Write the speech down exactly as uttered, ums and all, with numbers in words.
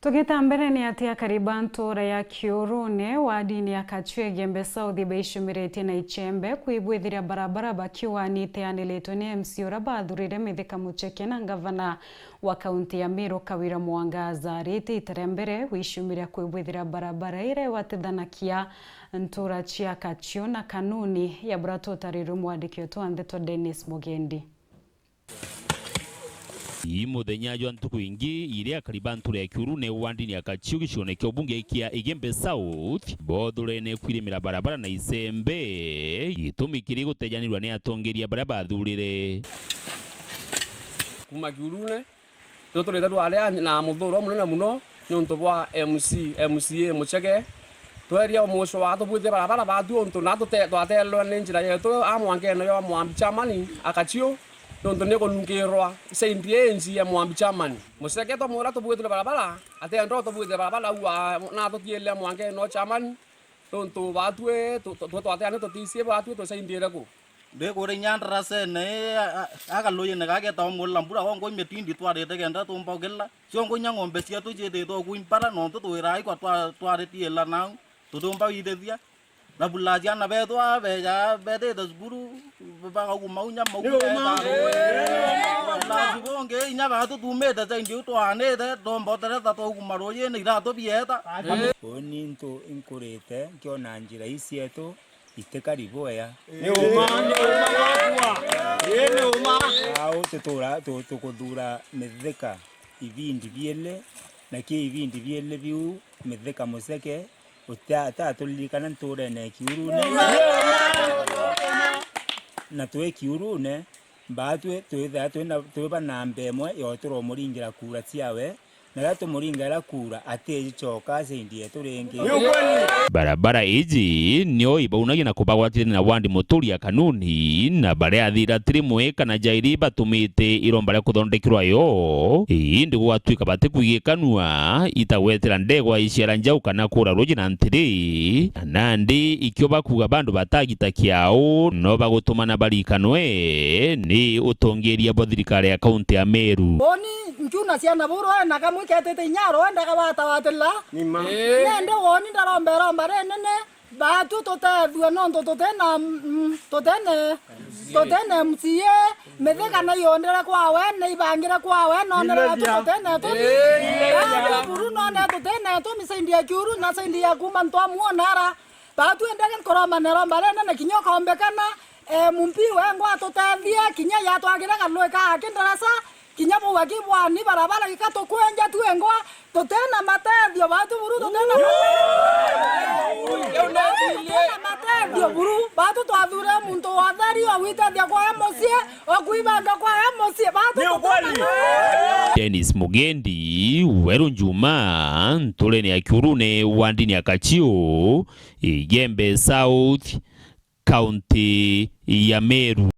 Tugita mbere, ni ati akari ba ntuura ya Kiurune, wardini ya Kachue, Igembe South, baicumiritie na ichembe kwibwithiria barabara bakiuga ni iteaniritwe ni M C A uria bathurire Mithika Mucheke na ngavana wa kaunti ya Meru Kawira Mwangaza. Riti ita ria mbere gwicumiria kwibwithira barabara iria iwatithanakia ntuura cia Kachio na Kanuni ya buria tutarirwe mwandiki wetu wa ndeto Dennis Mugendi. Ii muthenya jwa ntuku ingi, iria akari ba ntuura ya Kiurune wandini ya Kachio gicione kia ubunge kia Igembe South, bothurene kwirimira barabara na icembe, gitumi kiri gutejanirwa ni atongeria baria bathurire. Kuma Kiurune, tuturite twaria na muthuro munene muno niuntu bwa M C, M C A Mucheke. Tweria umuco wa tubwithie barabara batu untu na tute-, twatelwe ni njira yetu a mwankene yo Mwambi Chamani Akachio, niuntu ni kununkirwa saindi inji ya Mwambi Chamani. Mucheke twamwira tubwithire barabara, atenda tubwithire barabara ua na tutiele mwankene o Chamani, niuntu batue tu-, tu-, twe twateane tuticie batue tusaindire ku. Ndikura inya ndarasene ii, a-, a-, akaluyine gageta umurira mbura, gongo imetindi twarite kenda tumba ugirira. Ciongo inya ng'ombe cietu ciithitwe ukuimpara, nontu twiraa ikwa twa-, twaritiila nau, tutiumba withithia. Na bula ciana beetwa beeja beetite cukuru, bagauguma unya mau. Ni uma. Bula bungi inya baatu tuumite saindi iu twaanite, tomba utereta twauguma ruujine, iratu bieeta. Uni ntu inkurite nkiona njira ii cietu itikari bwea. Ni uma, ni uma gwakwa. Ii ni uma. Au tutura, tu-, tukuthuura Mithika ibindi biili, na ki ibindi biili biu Mithika Mucheke uta-, ataturirikana ntuurene Kiurune. Na twi Kiurune, mbaatwi twithira twina, twi ba namba imwe ya uturo umuringira kuura ciawe, na riria tumuringira kuura, atiiji coka saindi yetu ringi. Ni ukweli. Barabara iji nio ibaunagia na kubagwatithia na wandi muturi ya Kanuni, na baria athira tirimwe kana jairi batumite iromba ria kuthondekerwa yo, indi gugatuika batikwigikanua, itagwetera ndegwa iciara njau kana kuura ruuji na ntiri, na nandi ikio bakuuga bandu batagita kiao, no bagutumana barikanwe ni utongeria bwa thirikari ya kaunti ya Meru. Uni nkiuna ciana buru ena kamwe ketite inya rwendaga watawatirira. Ni ma. Ii. Nende woni ndaromba iromba rinene, baatu tutethue nontu tutina, mm, tutine, tutine M C A, Mithika na iundire kwawe, na ibangire kwawe, nonere baatu tutine tumi. Ii. Baatu buru none tutine tumi saindi ya Kiuru na saindi ya kuma Ntwamu onara. Baatu endege nkoromba na iromba rinene kinya ukombekana, eh, M P wengwa atutethie, kinya yatwagire kalui ka aki ndarasa, kinya bau aki bwani barabara ikatukwinja twengwa, tutina matethio, baatu buru tutina matethio. Tutina matethio buru, baatu twathure muntu wa thari o gwitethia kwae mucii, o kwibanga kwae mucii, baatu tutina matethio. Dennis Mugendi, Weru Njuma, nturene ya Kiurune, wandini ya Kachio, Igembe South, kaunti ya Meru.